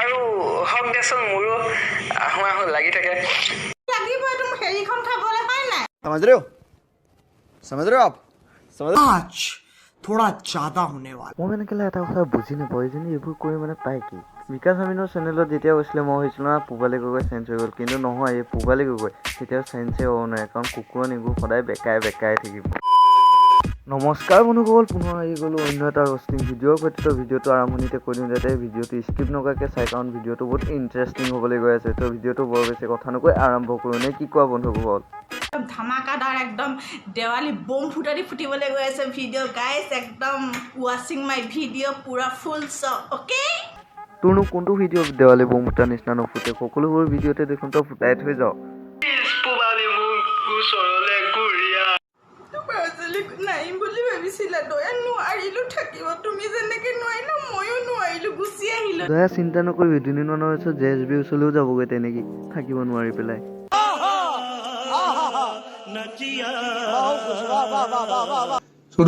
আৰু হওক দেচোন, মোৰো আহোঁ আহোঁ লাগি থাকে। লাগিব এইটো হেৰিখন খাবলৈ, হয় নাই? समझ रहे हो, समझ रहे हो आप समझ आज थोड़ा ज्यादा होने वाला। মই মানে কেলা এটা কথা বুজি নাপাওঁ, এইজনী এইবোৰ কৰি মানে তাই কি? বিকাশ আমিনৰ চেনেলত যেতিয়া গৈছিলে, মই ভাবিছিলোঁ না পূবালী গগৈ চেঞ্জ হৈ গ'ল। কিন্তু নহয়, এই পূবালী গগৈ কেতিয়াও চেঞ্জে হ'ব নোৱাৰে, কাৰণ কুকুৰৰ নেগুৰ সদায় বেকাই বেকাই থাকিব। নমস্কাৰ বন্ধুসকল, পুনৰ আহি গ'লোঁ অন্য এটা ৰষ্টিং ভিডিঅ'ৰ সৈতে। তো ভিডিঅ'টো আৰম্ভণিতে কৈ দিওঁ যাতে ভিডিঅ'টো স্কিপ নকৰাকৈ চাই, কাৰণ ভিডিঅ'টো বহুত ইণ্টাৰেষ্টিং হ'বলৈ গৈ আছে। তো ভিডিঅ'টো বৰ বেছি কথা নকৈ আৰম্ভ কৰোঁ নে কি কোৱা বন্ধুসকল? একদম ধামাকাদাৰ, একদম দেৱালী বম ফুটাদি ফুটিবলৈ গৈ আছে ভিডিঅ'। গাইজ, একদম ৱাচিং মাই ভিডিঅ' পুৰা ফুল চাওক, অ'কে? তোৰনো কোনটো ভিডিঅ' দেৱালী বম ফুটাৰ নিচিনা নুফুটে? সকলোবোৰ ভিডিঅ'তে দেখোন তই ফুটাই থৈ যাওঁ। পূবালী, মোক ওচৰলৈ ঘূৰি আহ। তোমাৰ আচলতে নাহিম বুলি ভাবিছিলা দয়া, নোৱাৰিলো থাকিব। তুমি যেনেকে নোৱাৰিলা, ময়ো নোৱাৰিলো, গুচি আহিলো। দয়া, চিন্তা নকৰিবি, দুদিনমানৰ পিছত জে এছ বিৰ ওচৰলৈও যাবগৈ তেনেকি থাকিব নোৱাৰি পেলাই।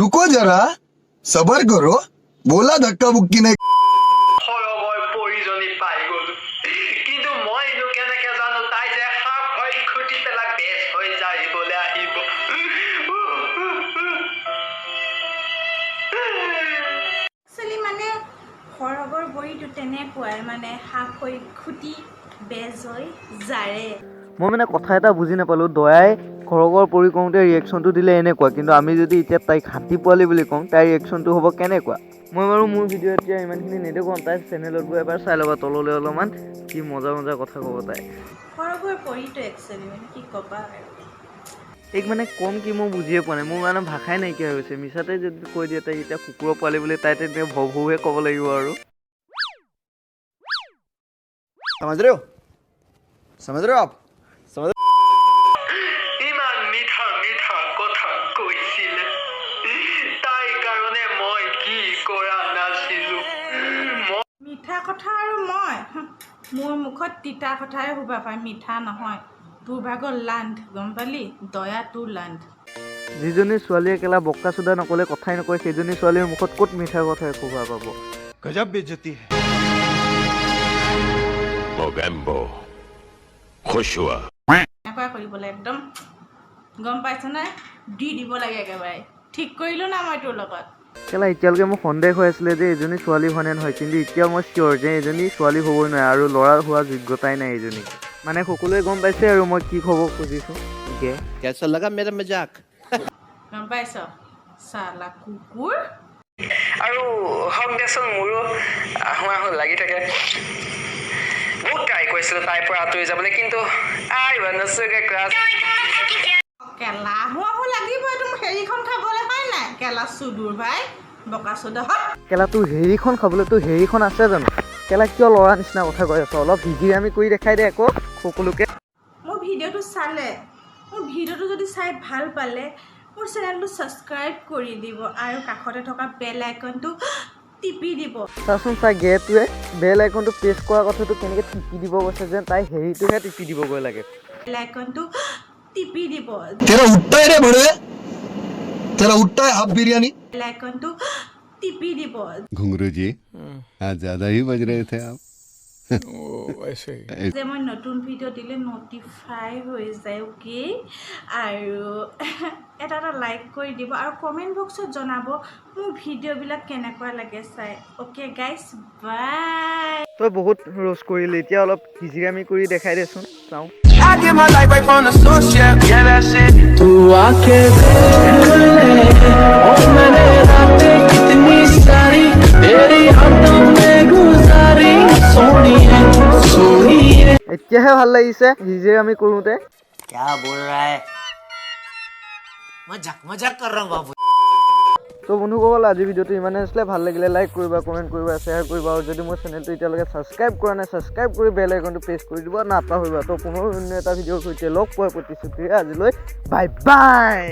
रुको जरा, सबर करो, बोला धक्का बुक्की नहीं। সৰগৰ পৰীজনী পাই গলো, কিন্তু মইনো কেনেকে জানো তাই যে সাপ হৈ খুটি পেলাই বেজ হৈ যাবলৈ আহিব? একচুৱেলি মানে সৰগৰ বৰিটো তেনেকুৱাই, মানে সাপ হৈ খুটি বেজ হৈ জাৰে। মই মানে কথা এটা বুজি নাপালোঁ। দয়াই সৰগৰ পৰি কওঁতে ৰিয়েকশ্যনটো দিলে এনেকুৱা, কিন্তু আমি যদি এতিয়া তাইক হাতী পোৱালি বুলি কওঁ, তাইৰ ৰিয়েকশ্যনটো হ'ব কেনেকুৱা? মই বাৰু মোৰ ভিডিঅ' এতিয়া ইমানখিনি নেদেখুৱাওঁ, তাইৰ চেনেলত গৈ এবাৰ চাই ল'বা তললৈ অলপমান, কি মজা মজা কথা ক'ব তাই। সৰগৰ পৰিটো একচুৱেলি মানে কি ক'বা আৰু। এইক মানে কম কি, মই বুজিয়ে পোৱা নাই। মোৰ মানে ভাষাই নাইকিয়া হৈ গৈছে। মিছাতে যদি কৈ দিয়ে তাইক এতিয়া কুকুৰৰ পোৱালি বুলি, তাই তেতিয়া ভৌ ভৌহে ক'ব লাগিব আৰু। समझ रहे हो, समझ रहे हो आप समझ ইমান মিঠা মিঠা কথা কৈছিলে, তাইৰ কাৰণে মই কি কৰা নাছিলো মই? মিঠা কথা আৰু মই মোৰ মুখত তিতা কথাই শোভা পায়, মিঠা নহয়। তোৰ ভাগৰ লাণ্ড, গম পালি দয়া, তোৰ লাণ্ড। যিজনী ছোৱালীয়ে কেলা বক্কা চোদা নক'লে কথাই নকয়, সেইজনী ছোৱালীৰ মুখত ক'ত মিঠা কথাই শোভা পাব? गजब बेइज्जती है। Mogambo खुश हुआ। এনেকুৱা কৰিব লাগে একদম, গম পাইছ নাই? দি দিব লাগে একেবাৰে। ঠিক কৰিলোঁ না মই তোৰ লগত? কেলা, এতিয়ালৈকে মোৰ সন্দেহ হৈ আছিলে যে এইজনী ছোৱালী হয়নে নহয়, কিন্তু এতিয়া মই চিয়'ৰ যে এইজনী ছোৱালী হ'বই নোৱাৰে আৰু ল'ৰা হোৱা যোগ্যতাই নাই এইজনী। মানে সকলোৱে গম পাইছে আৰু মই কি ক'ব খুজিছোঁ গে। कैसा लगा मेरा मजाक? গম পাইছ, চালা কুকুৰ। আৰু হওক দেচোন, মোৰো আহোঁ আহোঁ লাগি থাকে। বহুত ট্ৰাই কৰিছিলোঁ তাইৰ পৰা আঁতৰি যাবলৈ, কিন্তু আই নচুগে ক্ৰাছ। কেলা, আহোঁ আহোঁ লাগিব এইটো হেৰিখন খাবলৈ, হয় নাই? কেলা চুদুৰ ভাই, বকা চুদহত। কেলা, তোৰ হেৰিখন খাবলৈ তোৰ হেৰিখন আছে জানো? কেলা, কিয় ল'ৰা নিচিনা কথা কৈ আছ? অলপ হিজিৰামি কৰি দেখাই দে আকৌ সকলোকে। মোৰ ভিডিঅ'টো চালে, মোৰ ভিডিঅ'টো যদি চাই ভাল পালে, মোৰ চেনেলটো ছাবস্ক্ৰাইব কৰি দিব আৰু কাষতে থকা বেল আইকনটো টিপি দিব। চাচোন চা, গেটোৱে বেল আইকনটো প্ৰেছ কৰা কথাটো কেনেকৈ টিপি দিব কৈছে, যেন তাই হেৰিটোহে টিপি দিবগৈ লাগে। বেল আইকনটো টিপি দিব। तेरा उठता है रे बड़े, तेरा उठता है हाफ बिरयानी। বেল আইকনটো টিপি দিব। घुंगरू जी, आज ज्यादा ही बज रहे थे आप। যে মই নতুন ভিডিঅ' দিলে ন'টিফাই হৈ যায়, অ'কে? আৰু এটা এটা লাইক কৰি দিব আৰু কমেণ্ট বক্সত জনাব মোৰ ভিডিঅ'বিলাক কেনেকুৱা লাগে চাই। অ'কে গাইজ, বাই। তই বহুত ৰ'জ কৰিলি, এতিয়া অলপ হিজিৰামি কৰি দেখাই দেচোন চাওঁ। I get my life right from the source, yeah, that's it. तू आके देख ले, ओ मैंने रातें कितनी सारी तेरी यादों में गुजारी, सोनी है सोनी है। এতিয়াহে ভাল লাগিছে হিজিৰামি কৰোঁতে। क्या बोल रहा है? मजाक मजाक कर रहा हूँ बाबू। তো বন্ধুসকল, আজিৰ ভিডিঅ'টো ইমানেই আছিলে। ভাল লাগিলে লাইক কৰিবা, কমেণ্ট কৰিবা, শ্বেয়াৰ কৰিবা আৰু যদি মোৰ চেনেলটো এতিয়ালৈকে ছাবস্ক্ৰাইব কৰা নাই, ছাবস্ক্ৰাইব কৰি বেল আইকনটো প্ৰেছ কৰি দিব নাপাহৰিবা। তো পুনৰ অন্য এটা ভিডিঅ'ৰ সৈতে লগ পোৱাৰ প্ৰতিশ্ৰুতিৰে আজিলৈ বাই বাই।